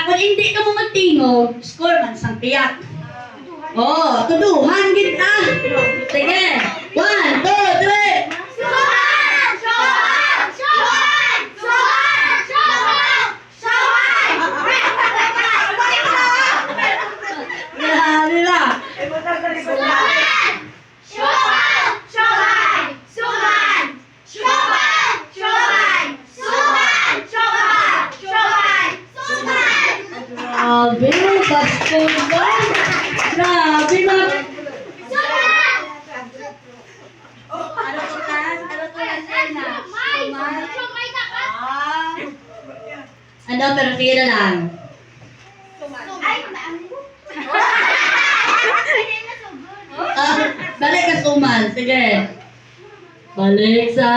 Kung hindi ka mo magtingog, score man sang tiyak. Oh, tuduhan gid ah. Sige. One, two, three. Suman! Suman! Suman! Suman! Suman! Suman! Grabe ba? Suman! Suman! Suman! Suman! Suman! Suman! Suman! Suman! Suman! Suman! Grabe, pastor ba? Grabe ba? Suman! Ano to tas? Ano to tas? Sumay! Sumay dapat! Ah. Ano, pero sige na lang. Ay, maano? Ah, balik ka suman. Sige. Balik sa.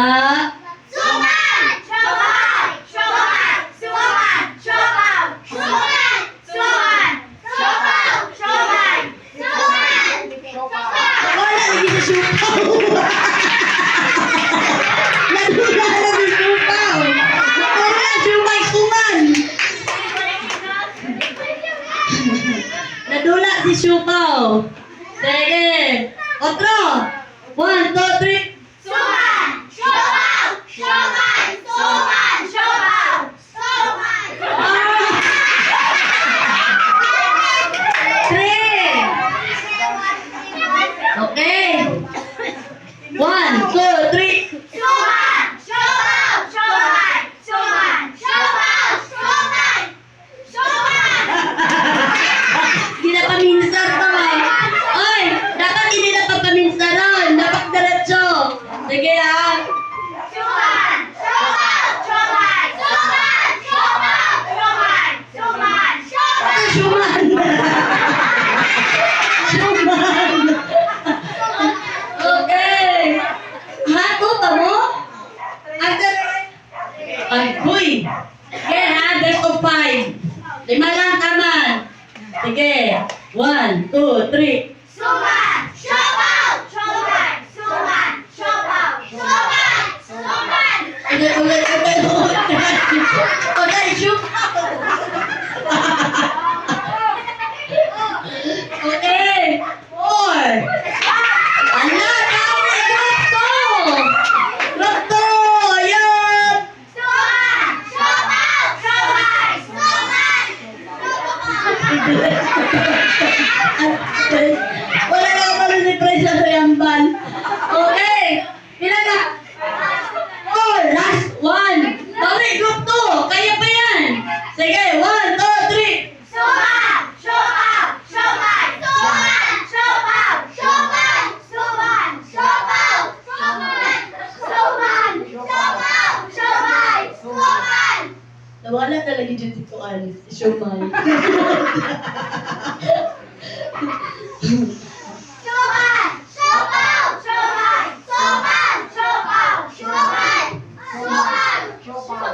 Suman! Suman! Suman! Suman! Suman! Suman! Suman! Suman! Suman! Suman! Wala lagi sa siupaw. Nadula lagi siupaw. Wala siupay suman. Nadula si siupaw. Sige. Otro. One, two, three. Suman! Suman! Suman! Suman! Suman! Suman! Three. Okay. One, two, three. Suman! Suman! Suman! Suman! Suman! Suman! Suman! Ginapaminsan pa ba? Oy, dapat hindi na pagpaminsaron. Dapat diretso. Sige ha. Suman! Suman! Suman! Suman! Suman! Suman! Suman! Suman! Suman. Suman. Okay. Hato pa mo? After. Ay, huy. Okay ha, best of five. Lima lang tama. Sige. One, two, three. Suman! Suman! Suman! Suman! Suman! Suman! Suman! Ulit, ulit, ulit, ulit. Okay, shoot. Okay. Four. Ala, kami, group two. Group two. Ayan. Suman! Suman! Suman! Suman! Wala ka pala si Presa sa yamban. Okay. Ilan na? Four. Last one. Dali, group two. Kaya pa yan. Sige, one, two, three. Suman! Suman! Suman! Suman! Suman! Suman! Suman! Suman! Suman! Suman! Suman! Suman! Suman! Nawala talaga dyan si Kuan, si Shumay. Suman! Suman! Suman! Suman! Suman! Suman! Suman! Suman!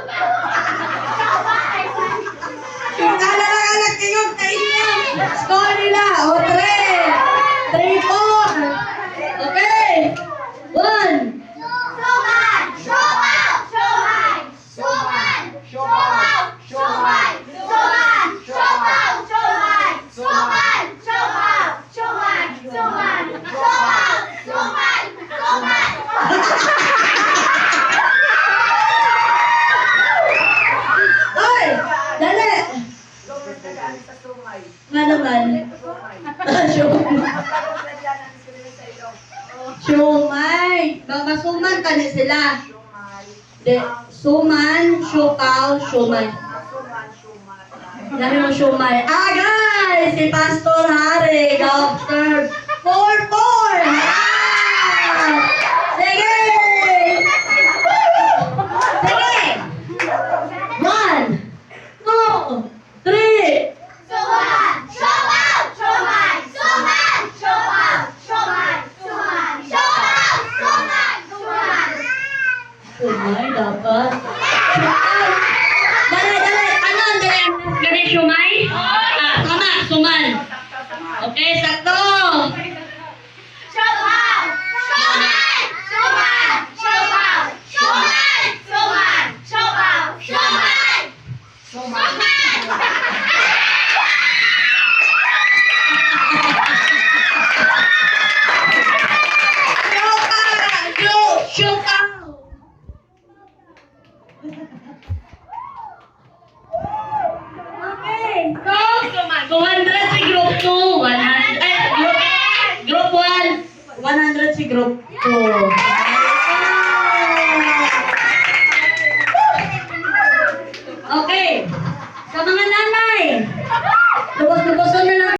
Yung alang-alang kayong kainyo. Score nila, o three. Three, four. Okay. One. Suman! Suman! Suman! Suman! Suman! Suman! Suman! Suman! Suman! Suman! Suman! Suman! Suman! Suman! Suman! Suman! Ay! Dali! Nga naman. Shumay. Shumay. Baka suman ka ni sila. De, suman, siupaw, shumay. Dami mo shumay. Ah, guys! Si Pastor Harry, Doctor 4-4! Ah! Sige! Sige! One, two, three! Suman! Suman! Suman! Suman! Suman! Suman! Suman! Suman! Suman! Suman! Shumay dapat. Shumay! Dali, dali! Ano ang dali? Dali, shumay? Ah, tama, suman. Okay, sakto! Suman! Suman! Suman! Suman! Suman! Suman! Suman! Suman! Suman! Group 2. Okay. Sa mga nanay,